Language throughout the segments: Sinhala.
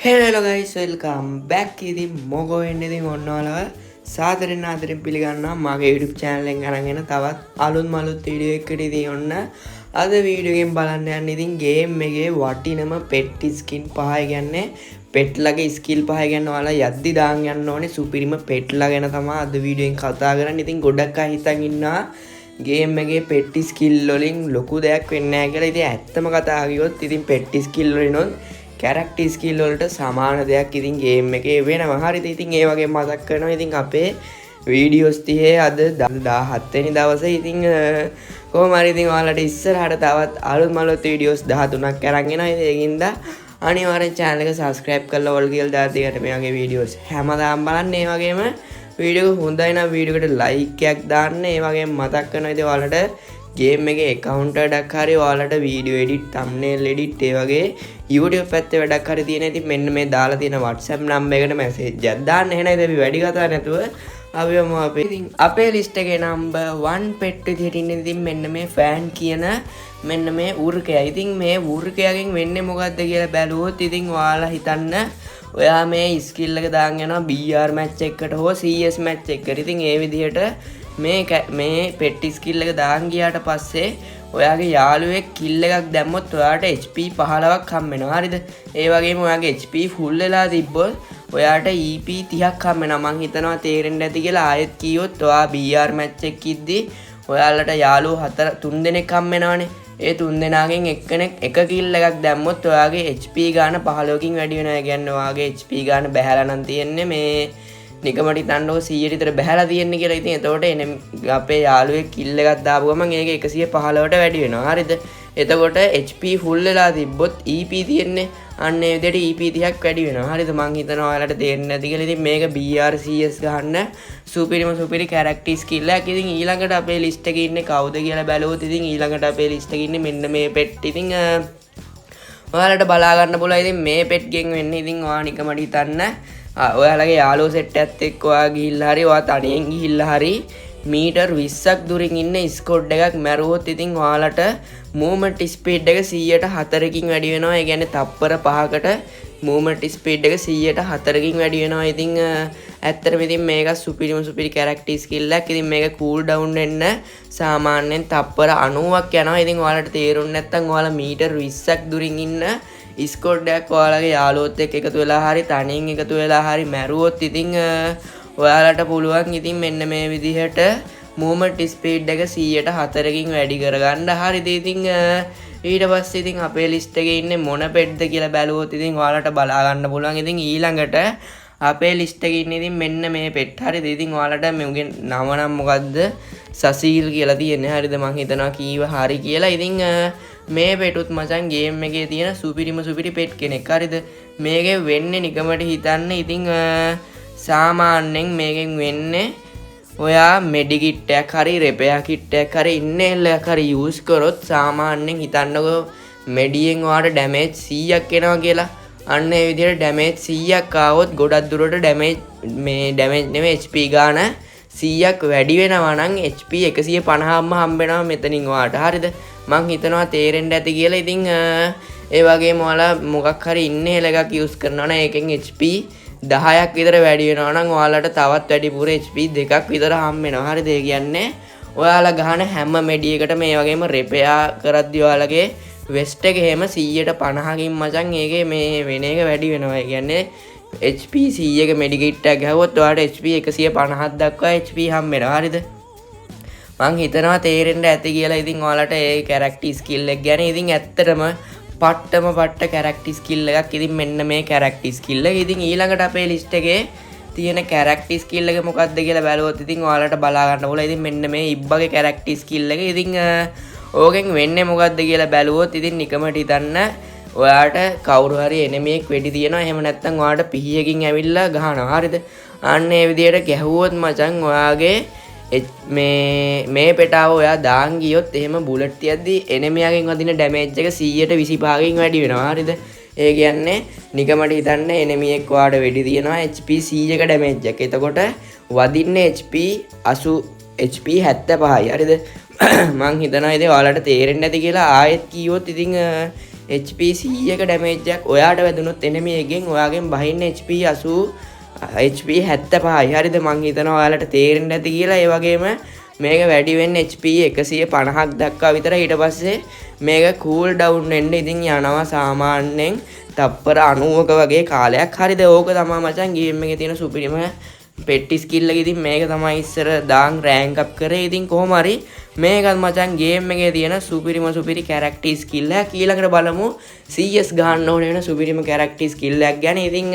Hello guys, welcome back. ඉතින් මොකෝ වෙන්නේ? ඉතින් ඔන්න ඔයාලව සාදරෙන් ආදරෙන් පිළිගන්නවා මගේ YouTube channel එකෙන් අරන් එන තවත් අලුත්ම අලුත් වීඩියෝ එකකට. ඉතින් ඔන්න අද වීඩියෝ එකෙන් බලන්න යන්නේ ඉතින් ගේම් එකේ වටිනම පෙට් ස්කින් පහ, කියන්නේ පෙට්ලගේ ස්කිල් පහ ගැන, ඔයාලා යද්දි දාන් යන්න ඕනේ සුපිරිම පෙට්ලා ගැන තමයි අද වීඩියෝ එකෙන් කතා කරන්නේ. ඉතින් ගොඩක් අය හිතන් ඉන්නවා ගේම් එකේ පෙට් ස්කිල් වලින් ලොකු දෙයක් වෙන්නේ නැහැ කියලා. ඉතින් ඇත්තම කතා කිව්වොත් ඉතින් පෙට් ස්කිල් වලිනොත් කැරක්ටර් ස්කිල් වලට සමාන දෙයක් ඉතින් ගේම් එකේ වෙනවා. හරිද? ඉතින් ඒ වගේ මතක් කරනවා ඉතින් අපේ වීඩියෝස් තිහේ අද 17 වෙනි දවසේ. ඉතින් කොහොම හරි ඉතින් ඔයාලට ඉස්සරහට තවත් අලුත් මලුත් වීඩියෝස් 13ක් අරන් එනවා. ඉතින් ඒකින්ද අනිවාර්යෙන් channel එක subscribe කරලා ඕල් කියලා දාලා තියන්න මේ වගේ වීඩියෝස් හැමදාම බලන්න. ඒ වගේම වීඩියෝ එක හොඳයි නම් වීඩියෝ එකට ලයික් එකක් දාන්න. ඒ වගේම මතක් කරනවා ඉතින් ඔයාලට ගේම් එකේ ඇකවුන්ට් වැඩක් හරි, ඔයාලට වීඩියෝ එඩිට්, තම්නේල් එඩිට්, ඒ වගේ YouTube පැත්තේ වැඩක් හරි තියෙන ඉතින් මෙන්න මේ දාලා තියෙන WhatsApp number එකට මැසේජ් එකක් දාන්න. එහෙනම් ඉතින් අපි වැඩි කතා නැතුව අපි යමු අපේ ඉතින් අපේ ලිස්ට් එකේ නම්බර් 1 පෙට් විදිහට ඉන්නේ ඉතින් මෙන්න මේ ෆෑන් කියන මෙන්න මේ වෘකයා. ඉතින් මේ වෘකයාගෙන් වෙන්නේ මොකද්ද කියලා බැලුවොත් ඉතින් ඔයාලා හිතන්න ඔයා මේ ස්කිල් එක දාන් යනවා BR match එකකට හෝ CS match එකකට. ඉතින් ඒ විදිහට මේ මේ පෙට් ස්කිල් එක දාන් ගියාට පස්සේ ඔයාගේ යාළුවෙක් කිල් එකක් දැම්මොත් ඔයාට HP 15ක් හම්බ වෙනවා. හරිද? ඒ වගේම ඔයාගේ HP full වෙලා තිබ්බොත් ඔයාට EP 30ක් හම්බ වෙනවා. මං හිතනවා තේරෙන්න ඇති කියලා. ආයෙත් කිව්වොත් ඔයා BR match එකක් ඉද්දි ඔයාලට යාළුවෝ හතර තුන් දෙනෙක් හම්බ වෙනවනේ. ඒ තුන් දෙනාගෙන් එක්කෙනෙක් එක කිල් එකක් දැම්මොත් ඔයාගේ HP ගාන 15කින් වැඩි වෙනවා. ඒ කියන්නේ ඔයාගේ HP ගාන බැහැලා නම් තියෙන්නේ මේ නිකමට හිතන්නකෝ 100ට විතර බැහැලා තියෙන්නේ කියලා. ඉතින් එතකොට එන අපේ යාළුවෙක් කිල් එකක් දාපු ගමන් ඒක 115ට වැඩි වෙනවා. හරිද? එතකොට HP full වෙලා තිබ්බොත් EP තියෙන්නේ. අන්න ඒ විදිහට EP 30ක් වැඩි වෙනවා. හරිද? මං හිතනවා ඔයාලට තේරෙන්නේ නැති කියලා. ඉතින් මේක BRCS ගහන්න සුපිරිම සුපිරි කැරක්ටර් ස්කිල් එකක්. ඉතින් ඊළඟට අපේ ලිස්ට් එකේ ඉන්නේ කවුද කියලා බැලුවොත් ඉතින් ඊළඟට අපේ ලිස්ට් එකේ ඉන්නේ මෙන්න මේ පෙට්. ඉතින් ඔයාලට බලා ගන්න පුළුවන් ඉතින් මේ පෙට්ගෙන් වෙන්නේ ඉතින් ඔයා නිකමට හිතන්න ඔයාලගේ යාළුවෝ සෙට් එකත් එක්ක ඔයා ගිහිල්ලා හරි ඔයා තනියෙන් ගිහිල්ලා හරි මීටර් 20ක් දුරින් ඉන්න ස්කොඩ් එකක් මැරුවොත් ඉතින් ඔයාලට මූව්මන්ට් ස්පීඩ් එක 104කින් වැඩි වෙනවා. ඒ කියන්නේ තප්පර 5කට මූව්මන්ට් ස්පීඩ් එක 104කින් වැඩි වෙනවා. ඉතින් ඇත්තටම ඉතින් මේක සුපිරිම සුපිරි කැරක්ටර් ස්කිල් එකක්. ඉතින් මේක කූල් ඩවුන් වෙන්න සාමාන්‍යයෙන් තප්පර 90ක් යනවා. ඉතින් ඔයාලට තේරුම් නැත්නම් ඔයාලා මීටර් 20ක් දුරින් ඉන්න ස්කොඩ් එකක් ඔයාලගේ යාළුවොත් එක්ක එකතු වෙලා හරි තනියෙන් එකතු වෙලා හරි මැරුවොත් ඉතින් ඔයාලට පුළුවන් ඉතින් මෙන්න මේ විදිහට මූව්මන්ට් ස්පීඩ් එක 104කින් වැඩි කරගන්න. හරිද? ඉතින් ඊට පස්සේ ඉතින් අපේ ලිස්ට් එකේ ඉන්නේ මොන පෙට්ද කියලා බැලුවොත් ඉතින් ඔයාලට බලා ගන්න පුළුවන්. ඉතින් ඊළඟට අපේ ලිස්ට් එකේ ඉන්නේ ඉතින් මෙන්න මේ පෙට්. හරිද? ඉතින් ඔයාලට මෙුගේ නම නම් මොකද්ද? සසීල් කියලා තියෙන්නේ. හරිද? මං හිතනවා කීව හරි කියලා. ඉතින් මේ පෙටුත් මචං ගේම් එකේ තියෙන සුපිරිම සුපිරි පෙට් කෙනෙක්. හරිද? මේකෙන් වෙන්නේ නිකමට හිතන්න ඉතින් සාමාන්‍යයෙන් මේකෙන් වෙන්නේ ඔයා මෙඩිකිට් එකක් හරි රෙපෙයාර් කිට් එකක් හරි ඉන්හේල් එකක් හරි යූස් කරොත්, සාමාන්‍යයෙන් හිතන්නකෝ මෙඩියෙන් ඔයාට ඩැමේජ් 100ක් එනවා කියලා. අන්න ඒ විදිහට ඩැමේජ් 100ක් ආවොත් ගොඩක් දුරට ඩැමේජ් මේ ඩැමේජ් නෙමෙයි HP ගාන 100ක් වැඩි වෙනවා නම් HP 150ක්ම හම්බ වෙනවා මෙතනින් ඔයාට. හරිද? මං හිතනවා තේරෙන්න ඇති කියලා. ඉතින් ඒ වගේම ඔයාලා මොකක් හරි ඉන්හේල් එකක් යූස් කරනවා නම් ඒකෙන් HP 10ක් විතර වැඩි වෙනවා නම් ඔයාලට තවත් වැඩිපුර HP දෙකක් විතර හම්බ වෙනවා. හරිද? ඒ කියන්නේ ඔයාලා ගහන හැම මෙඩි එකටම මේ වගේම රෙපෙයාර් කරද්දි ඔයාලගේ වෙස්ට් එක එහෙම 150කින් මචං ඒකේ මේ වෙන එක වැඩි වෙනවා. ඒ කියන්නේ HP 100ක මෙඩිකිට් එකක් ගැහුවොත් ඔයාලට HP 150ක් දක්වා HP හම්බ වෙනවා. හරිද? මං හිතනවා තේරෙන්න ඇති කියලා ඉතින් ඔයාලට ඒ කැරක්ටර් ස්කිල් එක ගැන. ඉතින් ඇත්තටම පට්ටම පට්ට කැරක්ටර් ස්කිල් එකක් ඉතින් මෙන්න මේ කැරක්ටර් ස්කිල් එක. ඉතින් ඊළඟට අපේ ලිස්ට් එකේ තියෙන කැරක්ටර් ස්කිල් එක මොකක්ද කියලා බැලුවොත් ඉතින් ඔයාලට බලා ගන්න පුළුවන්. ඉතින් මෙන්න මේ ඉබ්බගේ කැරක්ටර් ස්කිල් එක. ඉතින් ඕකෙන් වෙන්නේ මොකක්ද කියලා බැලුවොත් ඉතින් නිකමට හිතන්න ඔයාට කවුරු හරි එනෙමියෙක් වෙඩි තියනවා. එහෙම නැත්නම් ඔයාට පිහියකින් ඇවිල්ලා ගහනවා. හරිද? අන්න ඒ විදිහට ගැහුවොත් මචං ඔයාගේ මේ මේ පෙටාව ඔයා දාන් ගියොත් එහෙම බුලට් තියද්දි එනෙමියාගෙන් වදින ඩැමේජ් එක 125කින් වැඩි වෙනවා. හරිද? ඒ කියන්නේ නිකමට හිතන්න එනෙමියෙක් ඔයාට වෙඩි තියනවා HP 100ක ඩැමේජ් එක. එතකොට වදින්නේ HP 80 HP 75යි. හරිද? මං හිතනවා ඉතින් ඔයාලට තේරෙන්නේ නැති කියලා. ආයෙත් කිව්වොත් ඉතින් HP 100ක ඩැමේජ් එකක් ඔයාට වැදුනොත් එනිමි එකෙන් ඔයාගෙන් බහින්න HP 80, HP 75යි. හරිද? මං හිතනවා ඔයාලට තේරෙන්න ඇති කියලා. ඒ වගේම මේක වැඩි වෙන්නේ HP 150ක් දක්වා විතර. ඊට පස්සේ මේක කූල් ඩවුන් වෙන්න ඉතින් යනවා සාමාන්‍යයෙන් තප්පර 90ක වගේ කාලයක්. හරිද? ඕක තමයි මචං ගේම් එකේ තියෙන සුපිරිම පෙට් ස්කිල් එක. ඉතින් මේක තමයි ඉස්සර දාන් රෑන්ක් අප් කරේ. ඉතින් කොහොම හරි මේකත් මචං ගේම් එකේ තියෙන සුපිරිම සුපිරි කැරක්ටර් ස්කිල් එකක්. ඊළඟට බලමු CS ගහන්න ඕන වෙන සුපිරිම කැරක්ටර් ස්කිල් එකක් ගැන. ඉතින්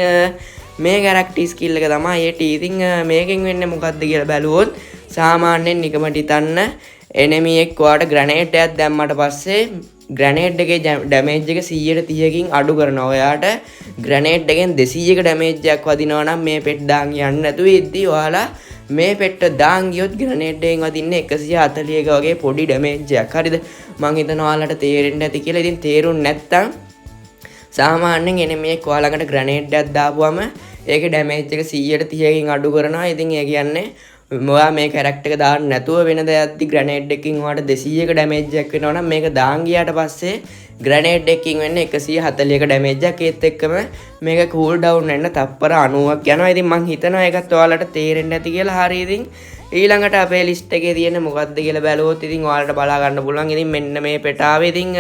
මේ කැරක්ටර් ස්කිල් එක තමයි ඒටි. ඉතින් මේකෙන් වෙන්නේ මොකද්ද කියලා බැලුවොත්, සාමාන්‍යයෙන් නිකමට හිතන්න එනෙමි එක් ඔයාට ග්‍රනේඩ් එකක් දැම්මට පස්සේ ග්‍රනේඩ් එකේ ඩැමේජ් එක 130කින් අඩු කරනවා. ඔයාට ග්‍රනේඩ් එකෙන් 200ක ඩැමේජ් එකක් වදිනවා නම් මේ පෙට් දාන් යන්නේ නැතුව ඉද්දි ඔයාලා මේ පෙට්ට දාන් ගියොත් ග්‍රනේඩ් එකෙන් වදින්නේ 140ක වගේ පොඩි ඩැමේජ් එකක්. හරිද? මං හිතනවා ඔයාලට තේරෙන්න ඇති කියලා. ඉතින් තේරුම් නැත්තම් සාමාන්‍යයෙන් එනෙමි එක් ඔයා ළඟට ග්‍රනේඩ් එකක් දාපුවම ඒකේ ඩැමේජ් එක 130කින් අඩු කරනවා. ඉතින් ඒ කියන්නේ ඔයා මේ කැරක්ටර් එක දාන්න නැතුව වෙන දෙයක්දි ග්‍රනේඩ් එකකින් ඔයාට 200ක ඩැමේජ් එකක් වෙනවා නම්, මේක දාන් ගියාට පස්සේ ග්‍රනේඩ් එකකින් වෙන්නේ 140ක ඩැමේජ් එකක්. ඒත් එක්කම මේක කූල් ඩවුන් වෙන්න තප්පර 90ක් යනවා. ඉතින් මං හිතනවා ඒකත් ඔයාලට තේරෙන්න ඇති කියලා. හරි, ඉතින් ඊළඟට අපේ ලිස්ට් එකේ තියෙන මොකද්ද කියලා බැලුවොත්, ඉතින් ඔයාලට බලා ගන්න පුළුවන්. ඉතින් මෙන්න මේ පෙටාවේ. ඉතින්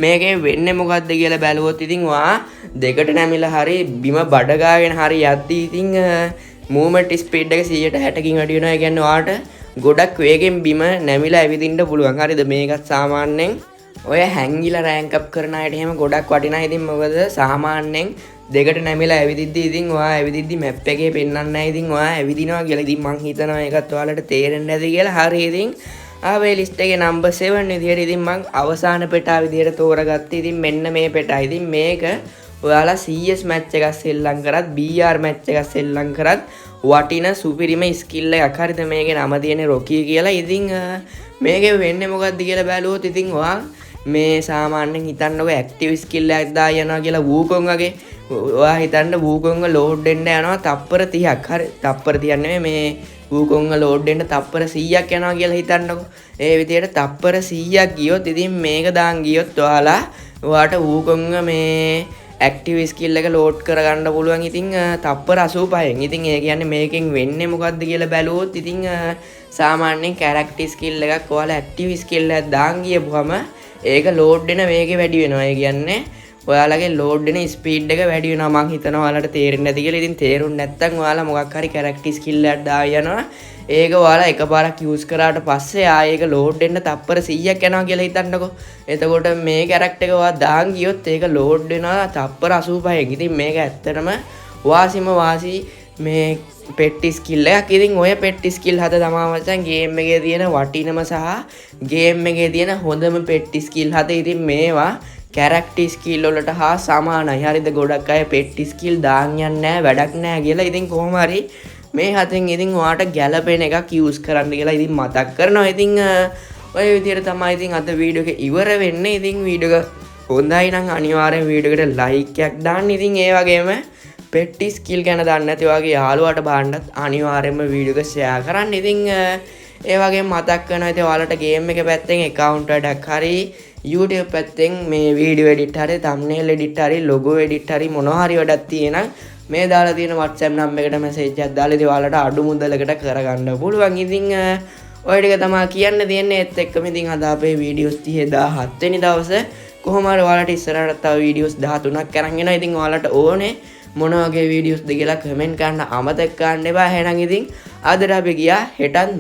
මේකෙන් වෙන්නේ මොකද්ද කියලා බැලුවොත්, ඉතින් ඔයා දෙකට නැමිලා හරි බිම බඩ ගාගෙන හරි යද්දි ඉතින් මූව්මන්ට් ස්පීඩ් එක 160කින් වැඩි වෙනවා. ඒ කියන්නේ ඔයාට ගොඩක් වේගෙන් බිම නැමිලා ඇවිදින්න පුළුවන්. හරිද? මේකත් සාමාන්‍යයෙන් ඔය හැංගිලා රෑන්ක් අප් කරන අයට එහෙම ගොඩක් වටිනා. ඉතින් මොකද සාමාන්‍යයෙන් දෙකට නැමිලා ඇවිදිද්දි ඉතින් ඔයා ඇවිදිද්දි මැප් එකේ පෙන්වන්නේ නැහැ ඉතින් ඔයා ඇවිදිනවා කියලා. ඉතින් මං හිතනවා ඒකත් ඔයාලට තේරෙන්න ඇති කියලා. හරි, ඉතින් ආවේ ලිස්ට් එකේ නම්බර් 7 විදියට ඉතින් මං අවසාන පෙටා විදියට තෝරගත්තේ ඉතින් මෙන්න මේ පෙටා. ඉතින් මේක ඔයාලා CS match එකක් සෙල්ලම් කරත් BR match එකක් සෙල්ලම් කරත් වටින සුපිරිම ස්කිල් එකක්. හරිද? මේකේ නම තියෙන්නේ රොකී කියලා. ඉතින් මේකේ වෙන්නේ මොකද්ද කියලා බැලුවොත්, ඉතින් ඔයා මේ සාමාන්‍යයෙන් හිතන්නකෝ ඇක්ටිව් ස්කිල් එකක් දා යනවා කියලා වූකොන් වගේ. ඔයා හිතන්න වූකොන්ව ලෝඩ් වෙන්න යනවා තප්පර 30ක්. හරි, තප්පර 30 නෙමෙයි, මේ වූකොන්ව ලෝඩ් වෙන්න තප්පර 100ක් යනවා කියලා හිතන්නකෝ. ඒ විදියට තප්පර 100ක් ගියොත් ඉතින් මේක දාන් ගියොත් ඔයාලා ඔයාට වූකොන්ව මේ ඇක්ටිව් ස්කිල් එක ලෝඩ් කරගන්න පුළුවන් ඉතින් තප්පර 85න්. ඉතින් ඒ කියන්නේ මේකෙන් වෙන්නේ මොකද්ද කියලා බැලුවොත්, ඉතින් සාමාන්‍යයෙන් කැරක්ටර් ස්කිල් එකක් ඔයාලා ඇක්ටිව් ස්කිල් එකක් දාන් ගියපුවම ඒක ලෝඩ් වෙන වේගය වැඩි වෙනවා. ඒ කියන්නේ ඔයාලගේ ලෝඩ් වෙන ස්පීඩ් එක වැඩි වෙනවා. මං හිතනවා ඔයාලට තේරෙන්නේ නැති කියලා. ඉතින් තේරුම් නැත්නම් ඔයාලා මොකක් හරි කැරක්ටර් ස්කිල් එකක් දාලා යනවා. ඒක ඔයාලා එකපාරක් යූස් කරාට පස්සේ ආයෙ ඒක ලෝඩ් වෙන්න තප්පර 100ක් යනවා කියලා හිතන්නකෝ. එතකොට මේ කැරක්ටර් එක ඔයා දාන් ගියොත් ඒක ලෝඩ් වෙනවා තප්පර 85න්. ඉතින් මේක ඇත්තටම වාසිම වාසි මේ පෙට් ස්කිල් එකක්. ඉතින් ඔය පෙට් ස්කිල් හත තමා මචං ගේම් එකේ තියෙන වටිනම සහ ගේම් එකේ තියෙන හොඳම පෙට් ස්කිල් හත. ඉතින් මේවා කැරක්ටර් ස්කිල් වලට හා සමානයි. හරිද? ගොඩක් අය පෙට් ස්කිල් දාන් යන්නේ නැහැ, වැඩක් නැහැ කියලා. ඉතින් කොහොම හරි මේ හතෙන් ඉතින් ඔයාට ගැලපෙන එකක් යූස් කරන්න කියලා ඉතින් මතක් කරනවා. ඉතින් ඔය විදිහට තමයි ඉතින් අද වීඩියෝ එක ඉවර වෙන්නේ. ඉතින් වීඩියෝ එක හොඳයි නම් අනිවාර්යෙන් වීඩියෝ එකට ලයික් එකක් දාන්න. ඉතින් ඒ වගේම පෙට් ස්කිල් ගැන දන්නේ නැති වගේ යාළුවාට බලන්නත් අනිවාර්යෙන්ම වීඩියෝ එක ෂෙයා කරන්න. ඉතින් ඒ වගේම මතක් කරනවා, ඉතින් ඔයාලට ගේම් එක පැත්තෙන් ඇකවුන්ට් වැඩක් හරි, YouTube පැත්තෙන් මේ වීඩියෝ එඩිට් හරි, තම්නේල් එඩිට් හරි, ලොගෝ එඩිට් හරි මොනවා හරි වැඩක් තියෙනම් මේ දාලා තියෙන WhatsApp number එකට මැසේජ් එකක් දාලා ඉතින් ඔයාලට අඩු මුදලකට කරගන්න පුළුවන්. ඉතින් ඔය ටික තමයි කියන්න තියෙන්නේ. ඒත් එක්කම ඉතින් අද අපේ වීඩියෝස් 30 17 වෙනි දවස. කොහොම හරි ඔයාලට ඉස්සරහට තව වීඩියෝස් 13ක් අරන් එනවා. ඉතින් ඔයාලට ඕනේ මොන වගේ වීඩියෝස්ද කියලා කමෙන්ට් කරන්න අමතක කරන්න එපා. එහෙනම් ඉතින් අදට අපි ගියා. හෙටත්